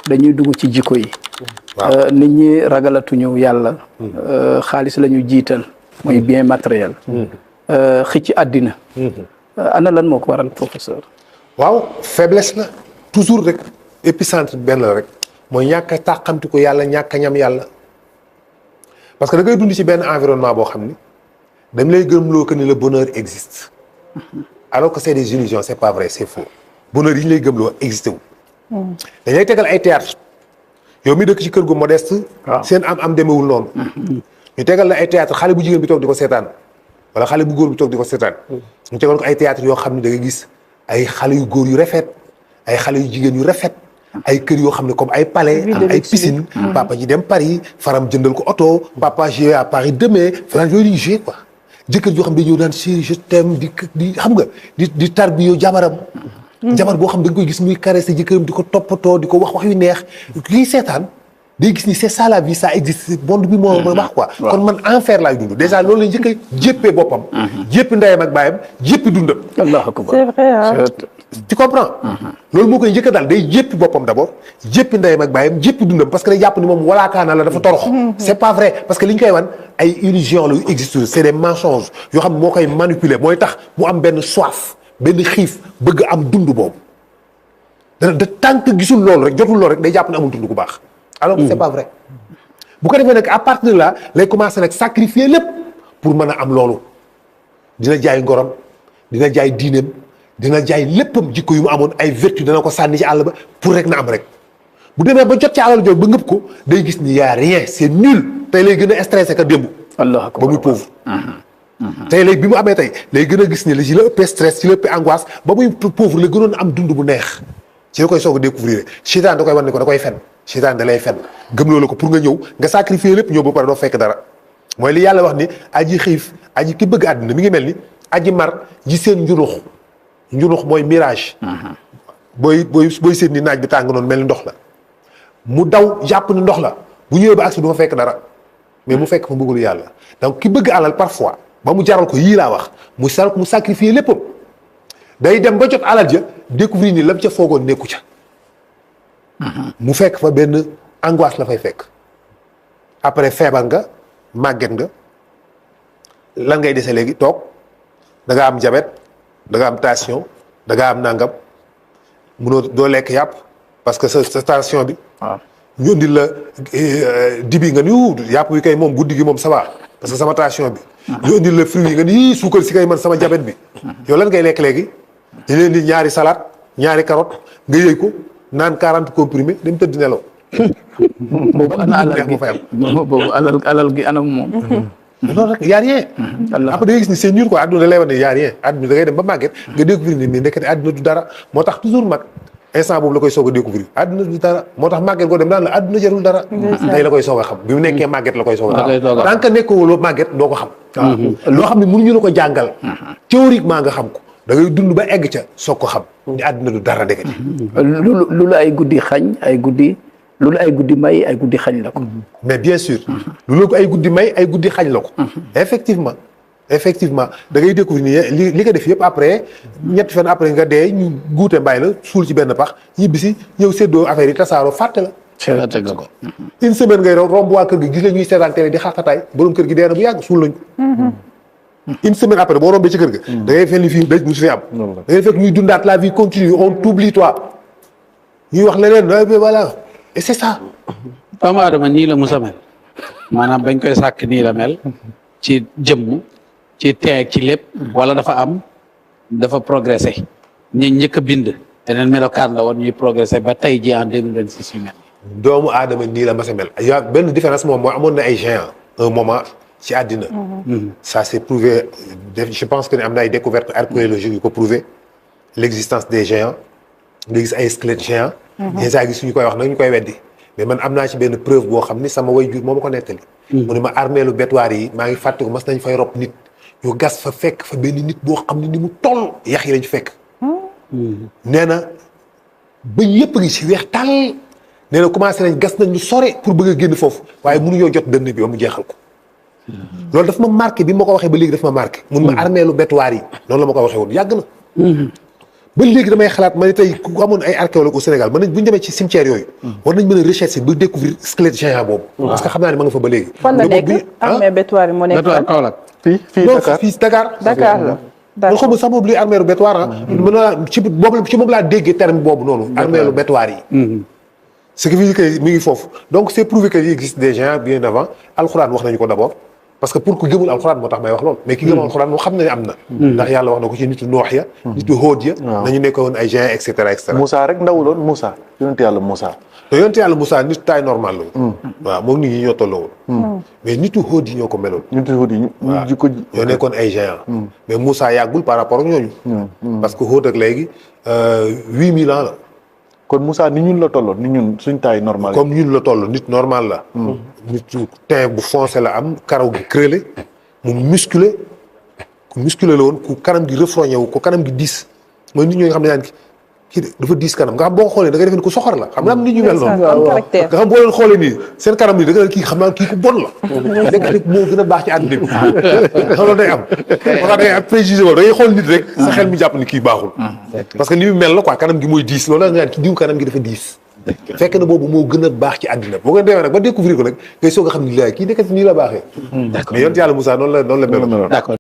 dañuy dugg ci jikko yi. waaw nit ñi ragalatuñu yàlla. xaalis la ñu jiital. mooy bien matériel. xëcc àddina. ana lan moo ko waral professeur. waaw faiblesse la toujours rek épicentre benn la rek mooy ñàkk a tàqamti ko yàlla ñàkk a ñam yàlla parce que da ngay dund ci benn environnement boo xam ni dañ lay gëmloo que ni le bonheur existe alors que c'est des illusions c'est pas vrai c'est faux bonheur yi ñu lay gëmloo existé wu. dañ lay tegal ay théâtre yow mi dëkk ci kër gu modeste. seen am demewul noonu. ñu tegal la ay théâtre xale bu jigéen bi toog di ko seetaan wala xale bu góor bi toog di ko seetaan. ñu tegal ko ay théâtre yoo xam ne da nga gis ay xale yu góor yu rafet ay xale yu jigéen yu rafet ay kër yoo xam ne comme ay palais am ay piscine papa ji dem Paris faram jëndal ko oto papa j'ai à Paris demain faram yooyu ñu joué quoi jëkkër yoo xam ne dañoo daan chéri je t'aime di xam nga di tarbiyo jabaram jabar boo xam ne da nga koy gis muy caresser jëkkëram di ko toppatoo di ko wax yu neex kii seetaan day gis ni c'est ça la vie ça existe monde bi moo wax quoi kon man enfer laay dund déjà loolu la njëkk a jéppee boppam jéppi ndeyam ak baayam jéppi dundam Allahu akbar. C'est vrai hein. tu comprends loolu moo koy njëkk a daal day jéppi boppam d'abord jéppi ndeyam ak baayam jéppi dundam parce que day jàpp ni moom walaakaana la dafa torox c'est pas vrai parce que li ñu koy wan ay illusions la yu existe c'est des mensonges yoo xam ne moo koy manipuler mooy tax mu am benn soif benn xiif bëgg am dund boobu de tant que gisul loolu rek jotul loolu rek day jàpp ne amul dund bu baax alors que c'est pas vrai bu ko defee nag à partir de là lay commencer nag sacrifier lépp pour mën a am loolu dina jaay ngoram dina jaay diineem dina jaay léppam jikko yu mu amoon ay vertu dana ko sànni ci àll ba pour rek na am rek bu demee ba jot ci alal jooju ba ngëpp ko day gis ni y a rien c'est nul tey lay gën a stressé ka démb Allahu akbar. ba muy pauvre tey léegi bi mu amee tey lay gën a gis ni la ci la ëppee stress ci la ëppee angoisse ba muy pauvre la gënoon am dund bu neex ci la koy soog a découvrir seytaan da koy wan ni ko da koy fen seytaan da lay fen gëm loolu ko pour nga ñëw nga sacrifier lépp ñëw ba pare doo fekk dara mooy li yàlla wax ni aji xiif aji ki bëgg àdduna mi ngi mel ni aji mar ji seen njunux mooy mirage booy seet ni naaj bi tàng noonu mel ni ndox la mu daw jàpp ni ndox la bu ñëwee ba agsi du fa fekk dara mais mu fekk fa bëggul yàlla donc ki bëgg alal parfois ba mu jaral ko yii laa wax mu sacrifier léppam day dem ba jot alal ja découvrir ni lam ca foogoon nekku ca mu fekk fa benn angoisse la fay fekk après feebar nga màgget nga lan ngay dese léegi toog da nga am diabète da nga am tension da nga am nangam munoo doo lekk yàpp parce que sa tension bi. waaw ñu indil la dibi nga ni yàpp wi kay moom guddi gi moom ça va parce que sama tension bi. ñu indil la fruits yi nga ni suukar si kay man sama diabète bi. yow lan ngay lekk léegi. ñu leen di ñaari salade ñaari carotte nga yëy ko naan 40 comprimés dem tëdd nelaw. boobu ana alal gi boobu alal gi anam moom. non rek y a rien. après da ngay gis ni c'est nul quoi adduna da lay wax ne y a rien adduna da ngay dem ba màgget nga découvrir ni mais ndekete adduna du dara moo tax toujours mag instant boobu la koy soog a découvrir adduna du dara moo tax màgget koo dem daan la adduna jarul dara. tey la koy soog a xam bi mu nekkee màgget la koy soog a xam. tant que nekkoo màgget doo ko xam. loo xam ne mënuñu la ko jàngal. théoriquement nga xam ko da ngay dund ba egg ca soog ko xam. ni adduna du dara ndekete. lu la ay guddi xañ ay guddi. loolu ay guddi may ay guddi xañ la ko. mais bien sûr. loolu ko ay guddi may ay guddi xañ la ko. effectivement da ngay découvrir ni li nga def yëpp après ñetti fan après nga dee ñu guute mbay la suul ci benn pax ñibbi si ñëw séddoo affaire yi tasaaroo fàtte la. fàtte nga ko. une semaine ngay romb waa kër gi gis la ñuy seetaan télé di xaqataay borom kër gi dee na bu yàgg suul lañ ko. une semaine après boo rombee ci kër ga. da ngay fenn fii dëj mu si fi am. da ngay fekk ñuy dundaat la vie continue on t'oublie toi ñuy wax leneen voilà. et c'est ça. doomu aadama nii la musa mel maanaam bañ koy sàkk nii la mel ci jëmm ci teeg ci lépp wala dafa progressé ñi njëkk a bind beneen melokaan la woon ñuy progressé ba tey ji en 2026 yu mel. doomu aadama nii la masa mel yaa benn différence moom mooy amoon na ay géants un moment ci àddina. ça s'est prouvé je pense que ne am na ay découvertes archéologiques yu ko prouvé l'existence des géants nga gis ay squelettes géants. déjà gis suñu koy wax nag ñu koy weddi mais man am naa ci benn preuve boo xam ni sama waajur moo ma ko nettali. mu ne ma armeelu bétuwaar yi maa ngi fàtte ko mas nañ fay rob nit ñu gas fa fekk fa benn nit boo xam ne ni mu toll yax yi lañ fekk. nee na ba yëpp ngi ci weex tàll nee na commencé nañ gas nañ lu sore pour bëgg a génn foofu waaye mënuñoo jot dënn bi ba mu jeexal ko. loolu daf ma marqué bi ma ko waxee ba léegi daf ma marqué. mun ma armeelu bétuwaar yi noonu la ma ko waxee woon yàgg na. ba léegi damay xalaat ma ne tey ku amoon ay archéologue au Sénégal mën nañ bu ñu demee ci cimetière yooyu war nañ mën a rechercher ba découvrir squelette géant boobu parce que xam naa ne ma nga fa ba léegi fan la nekk armée Bétoir yi moo nekk Bétoir Kaolack. fii non Dakar fii Dakar Dakar la man xamul sax boobu luy armeeru Bétoir ah mën naa ci moom laa déggee terme boobu noonu armeeru Bétoir yi ce qui veut dire que mi ngi foofu donc c'est prouvé que il existe des gens bien avant alxuraan wax nañu ko d'abord parce que pour ku gëmul alxuraan moo tax may wax loolu mais ki gëmul alxuraan moo xam ne am na ndax yàlla wax na ko ci nitu noox ya nitu hóod ya nañu nekkoon ay gens et cetera et cetera Moussa rek ndawuloon Moussa yonent yàlla Moussa te yonent yàlla Moussa nit taille normale la woon waaw moom nit ñi ñoo tolloo woon mais nitu hóod yi ñoo ko meloon ñu tudd yi ñu jikko ji ñoo nekkoon ay géants mais Moussa yàggul par rapport ak ñooñu parce que hóod ak léegi 8000 ans la kon Moussa ni ñun la tolloon ni ñun suñ taille normale comme ñun la toll nit normal la nit teint bu foncé la am karaw gi crêlé mu musculé ku musculé la woon ku kanam gi refrogné wu ku kanam gi diis mooy nit ñoo nga xam ne daan kii dafa diis kanam nga xam boo ko xoolee da nga defe ne ku soxor la xam nga am nit ñu mel noonu am caractère nga xam boo leen xoolee nii seen kanam nii da nga kii xam naa kii ku bon la nekk rek moo gën a baax ci àdduna bi xam loolu day am moo tax day am préjugé boobu da ngay xool nit rek sa xel mi jàpp ni kii baaxul parce que ni mu mel la quoi kanam gi mooy diis loolu la nga naan ki diw kanam gi dafa diis fekk na boobu moo gën a baax ci àddina boo ko demee nag ba découvrir ko nag ngay soog a xam ni laay kii nekkati nii la baaxee mais yonent yàlla Moussa noonu la meloon d'accord